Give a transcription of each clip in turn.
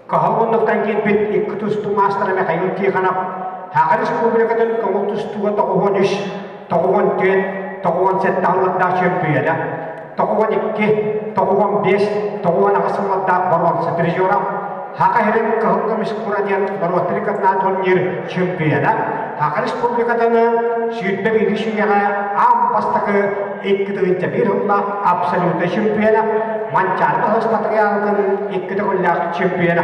Кыһыл муннуктан киирбит икки тустуу маастара Михаил Тихонов Саха Республикатын көҥүл тустууга 93, 94, 97 сыллардаах чөмпүйүөнэ, 92, 95, 98 сыллардаах боруонса призера, Саха сирин кыһыл көмүс кура диэн норуоттар иккардынан турнир чөмпүйүөнэ, Саха Республикатын 21 үйэҕэ аан бастакы 2001 сыллаах абсолютнай чемпиона, Манчаары Баһылыспатыйаанатын икки төгүллээх чемпиона.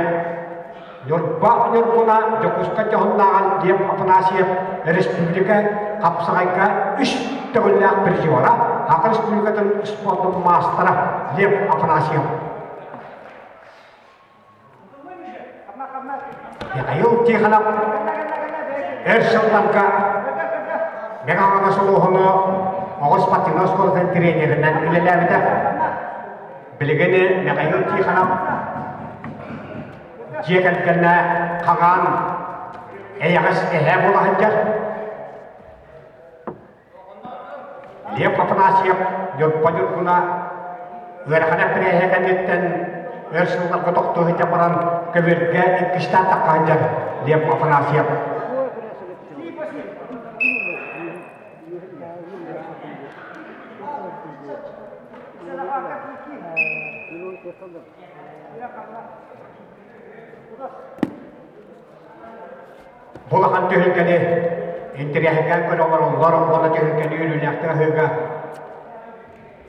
Ньурба Ньургуна Дьокуускай дьоһуннааҕар Лев Афанасьев республика хапсаҕайга үс төгүллээх призера, Саха Республикатын спордун маастара Лев Афанасьев. Михаил Тихонов өр сылларга Мэҥэ улууһуну оҕус спортивнай оскуолатын тренеринэн үлэлээбитэ. Билигин Михаил Тихонов дьиэ кэргэнэ хаҥаан эйэҕэс эһээ буола сылдьар. Лев Афанасьев Ньурба Ньургуна ыарахан эппириэһэ кэнниттэн өр сылларга тохтуу сылдьан баран көбүөргэ иккистээн тахха сылдьар Лев Афанасьев. Бу улахан түһүлгэни интэриэһиргээн көрө олороллор уонна түһүлгэни үөрүүлээхтик аһыыга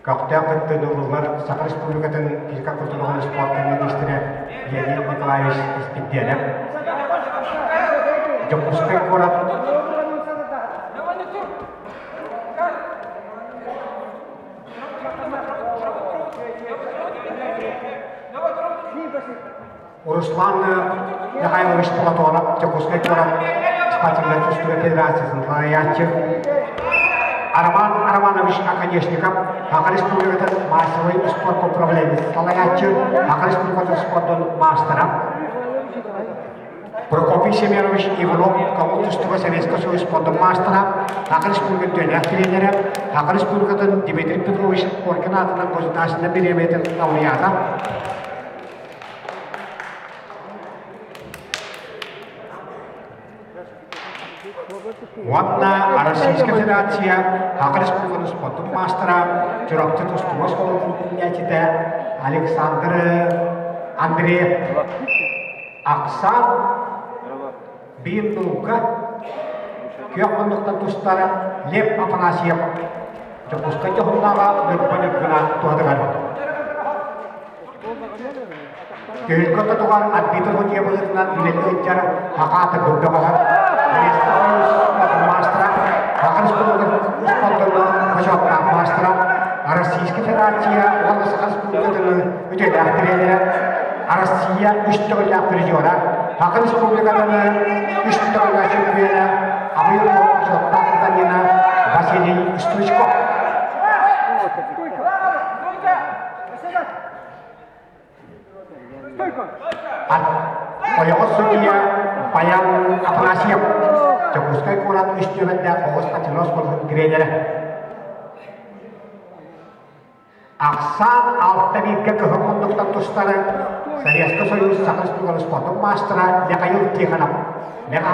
көхтөөх кыттыыны ыллылар Саха Республикатын физкультураҕа спорка министрэ Леонид Николаевич Испирдиэнэп, Дьокуускай куорат Руслан Михайлович Платонов, Дьокуускай куорат спортивнай тустууга федерациятын салайааччы, Роман Романович Оконешников, Саха Республикатын массовай спорт управлениетын салайааччы, Саха Республикатын спордун маастара, Прокопий Семенович Иванов, көҥүл тустууга Советскай Союз спордун маастара, Саха Республикатын төлөөх тренерэ, Саха Республикатын Дмитрий Петрович Коркин аатынан государственнай бириэмийэтин лауреата, Уонна Российскай Федерация Саха Республикатын спордун маастара, Чурапчы тустууга оскуолатын иитиллээччитэ Александр Андреев Аксан биир наука күөх муннуктан тустар Лев Афанасьев Дьокуускай дьоһуннааҕа Ньурба Ньургуна туһатыгар. Түһүлгэ ортотугар арбитр судьуйа быһыытынан үлэлии сылдьар Хакаата Бөҕөһө, маастара, Саха Республикатын спордун бочуоттаах маастара, Российскай Федерация уонна Саха Республикатын үтүөлээх тренерэ, Россия үс төгүллээх призера, Саха Республикатын үс төгүллээх чемпиона, Абый бочуоттаах гражданина Василий Стручков. Ойоҕос судьуйа Баян Афанасьев, Дьокуускай куорат үс түөбэттээх оҕус патриот оскуолатын тренерэ. Ахсаан алта бииргэ кыһыл муннуктан тустары Советский Союз Саха Республикатын спордун маастара Михаил Тихонов Мэҥэ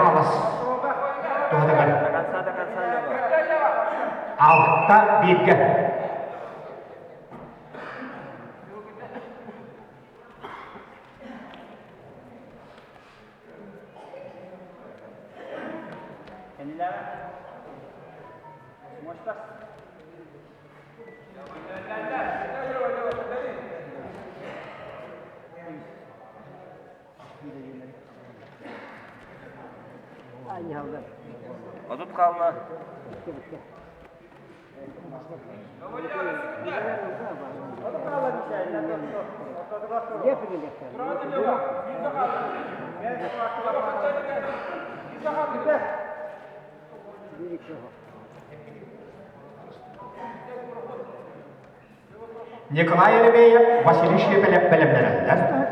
туһатыгар алта бииргэ 30 хаалла. Николай Еремеев, Василий Шепелев бэлэмнэнэллэр.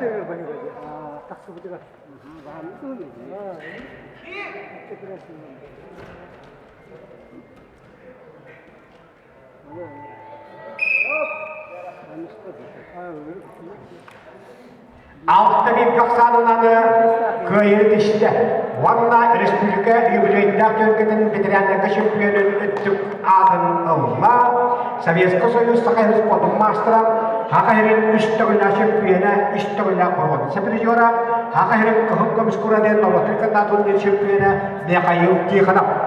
Алта биир ахсаанынан кыайыы тистэ уонна республика юбилейдаах түһүлгэтин ветераннарга чемпионун үрдүк аатын ылла. Советский Союз Саха сирин спордун маастара, Саха сирин үс төгүллээх чемпиона, үс төгүллээх боруонса призера, Саха сирин кыһыл көмүс кура диэн норуоттар кандидатын чемпиона Михаил Тихонов.